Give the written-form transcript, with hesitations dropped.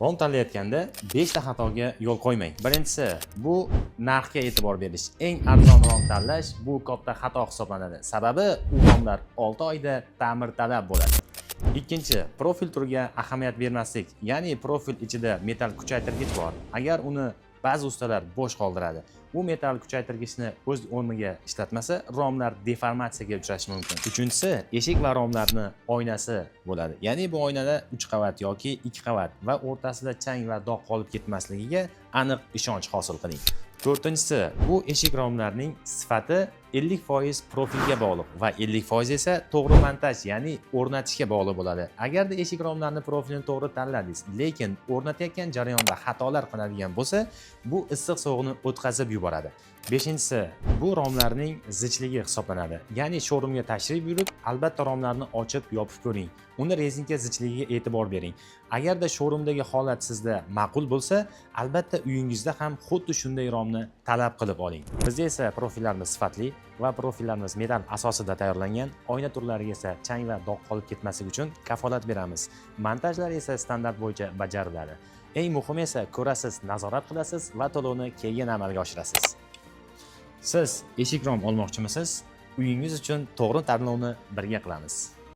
Rom tanlayotganda 5 ta xatoga yo'l qo'ymang. Birinchisi, bu narxga e'tibor berish. Eng arzon rom tanlash bu katta xato hisoblanadi. Sababi u romlar 6 oyda ta'mirtalab bo'ladi. Ikkinchi, profil turiga ahamiyat bermaslik. Ya'ni profil ichida metal kuchaytirgich bor. Agar uni ba'zi ustalar bo'sh qoldiradi. U metal kuchaytirgichni o'z o'rniga ishlatmasa, romlar deformatsiyaga uchrashi mumkin. Uchinchisi, eshik va romlarni oynasi bo'ladi. Ya'ni bu oynada 3 qavat yoki 2 qavat va o'rtasida chang va dog' qolib ketmasligiga aniq ishonch hosil qiling. To'rtinchisi, bu eshik romlarning sifati 50% profilga bog'liq va 50% esa to'g'ri montaj, ya'ni o'rnatishga bog'liq bo'ladi. Agarda eshik romlarni profilini to'g'ri tanladingiz, lekin o'rnatayotgan jarayonda xatolar qiladigan bo'lsa, bu issiq sovuqni o'tkazib yuboradi. Beshinchisi, bu romlarning zichligi hisoblanadi. Ya'ni showroomga tashrif buyurib, albatta romlarni ochib, yopib ko'ring. Unda rezinka zichligiga e'tibor bering. Agarda showroomdagi holat sizda ma'qul bo'lsa, albatta uyingizda ham xuddi shunday romni talab qilib oling. Bizda esa profillarimiz sifatli va profillarimiz metal asosida tayyorlangan, oyna turlariga esa chang va dog' qolib ketmasligi uchun kafolat beramiz. Montajlar esa standart bo'yicha bajariladi. Eng muhimi esa ko'rasiz, nazorat qilasiz va to'lovni keyin amalga oshirasiz. Siz eshik rom olmoqchimisiz? Uyingiz uchun to'g'ri tanlovni birga qilamiz.